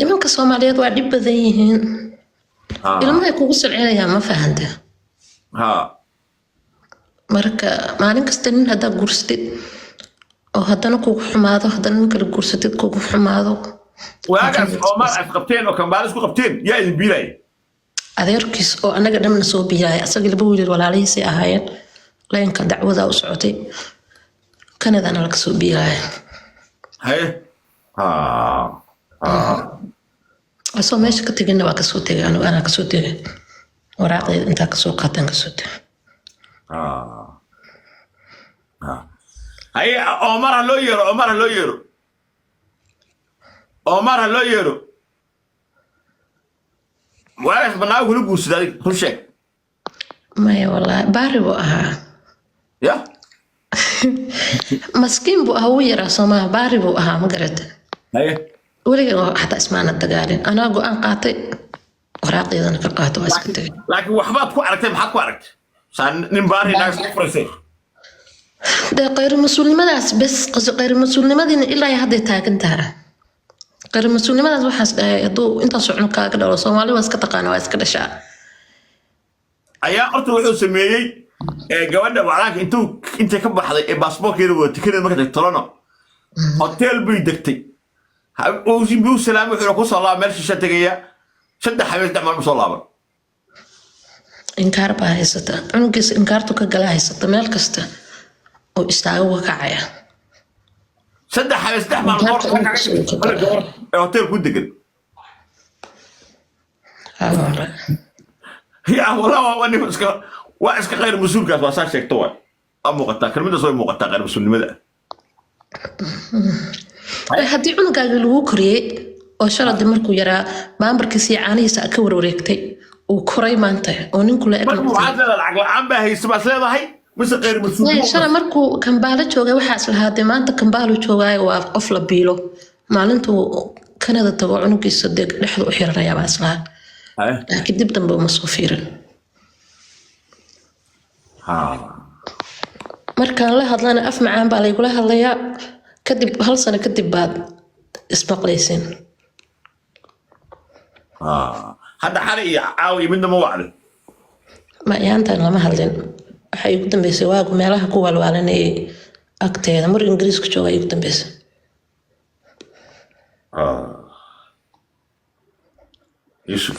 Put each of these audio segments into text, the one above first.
Nimanka Soomaaliyeed waa dhib badan yihiin. Ilmahay kugu silcinayaan, ma fahante? Ha. Marka maalin kasta nin haddaa guursatid oo haddana kugu xumaado, haddana nin kale guursatid, kugu xumaado. Waagaas Omar is qabteen oo Kambaala isku qabteen, yaa idin biilaya? Adeerkiis oo annaga dhamna soo biyaaya, asaga laba wiilal walaalihiisay ahaayeen. Leenka dacwadaa u socotay, Kanadana laga soo biilaaya. Haye, ha ha. Asoo meesha ka tegina waa kasoo tegay. Anigu anaa kasoo tegay, waraaqdeeda intaa kasoo qaataan kasoo tegay. Ha ha, haye, Omar ha loo yeero, Omar ha loo yeero, Omar ha loo yeero. Waagaas banaaga kula guursaday adig, run sheeg. Maya, wallaahi baari buu ahaa. Ya. Maskiin buu ahaa, wuu yaraa soomaa, baari buu ahaa, ma garata? Haye. Weligan xataa ismaana dagaalin. Anaa go-aan qaatay, waraaqdeedana ka qaato, waa iska tegay. Laakiin waxbaad ku aragtay, maxaad ku aragtay saa nin baari naag isku furaysay? Dee khayr mas-uulnimadaas bes, khayr mas-uulnimadiina ilaa iyo hadday taagan tahay. Khayr mas-uulnimadaas waxaas dhahay, hadduu intaas cunug kaaga dhalo, Soomaali waa iska taqaana, waa iska dhashaa. Ayaa horta wuxuu sameeyey ee gabadha wacdaanka intuu intay ka baxday ee baasboorkeeda wadatay Kanada, marka tagtay Toronto hotel bay degtay. Buu salaamay, wuxuuna ku soo laaba meel shisha tegaya. 3 habeen 3 maalin soo laaban. Inkaar baa haysata cunugiisa, inkaartu ka gala haysata, meel kasta oo istaaga uga kacaya. 3 habeen 3 maalmood Inkaarta cunugiisa uu ka galaa. Ee hotel ku degan. Haa, wallaahi. Ya wallah, waa nin iska, waa iska khayr mas-uulkaas, waa saa sheegto, waa muuqataa, kelmadaas way muuqataa, khayr mas-uulnimada. Haddii cunugaagii lagu koriyey oo shaladi markuu yaraa baambarkiisa iyo caanihiisa ka warwareegtay, uu koray maanta oo ninku la eg Marka noqday. Waxaad leedahay lacag la-aan baa haysa baad leedahay mise khayr Maya, mas-uulnimo? Shalay markuu Kambaalo joogay waxaas lahaa, dee maanta Kambaalo joogaayo, waa qof la biilo, maalintuu Kanada tago cunugiisa dee dhexda u xiranaya baa islahaa. Haye. Laakiin dib dambe uma soo fiirin. Ha. Markaan la hadlana af macaan baa laygula hadlayaa, kadib hal sano kadib baad ismaqlaysiin. Ha. Hadda xalay iyo caawa iyo midna ma wacdo? Ma yaantan lama hadlin. Waxaa igu dambeysay waagu meelaha ku waalwaalanayay agteeda, mar Ingiriiska jooga igu dambeysay. Yusuf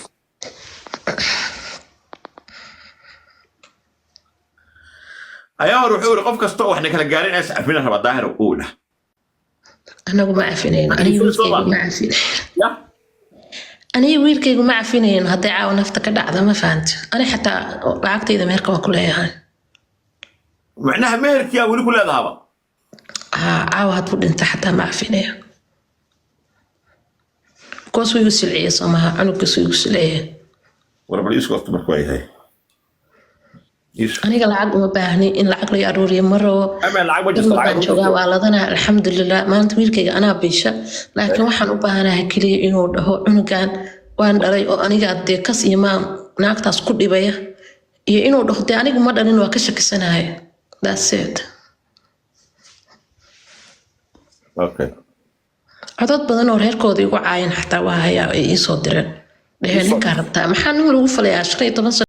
ayaa hore wuxuu yiri qof kasta oo waxna kala gaarin is cafina raba, Daahir uu dhah. Anagu ma cafinayno, aniga wiilkaygu ma cafinayno. Ya. Aniga wiilkaygu ma cafinayno hadday caawa nafta ka dhacda, ma fahanti? Ani xataa lacagtayda meherka waa ku leeyahay. Macnaha meherkiyaa weli ku leedahaba? Haa, caawa hadduu dhinta xataa ma cafinayo. Koos wuu igu silciyey soomaha, cunugiisu igu silciyey. War bal Yusuf horta marka waa yahay Yusuf. Aniga lacag uma baahni, in lacag la aruuriyo ma rabo. Ama lacag ma jirto. Markaan Lacag joogaa waa ladanaha, alxamdulilah. Maanta wiilkayga anaa biisha, laakiin waxaan u baahanahay keliya inuu dhaho cunugan waan dhalay oo anigaa dee kas iyo maa naagtaas ku dhibaya, iyo inuu dhaho dee anigu ma dhalin, waa ka shakisanahay. That's it. Okay. Codod badan oo reerkooda igu caayan xataa waa hayaa, ay iisoo direen, dheheen ninkaa rabtaa, maxaa nin lagu falayaa 15 sano.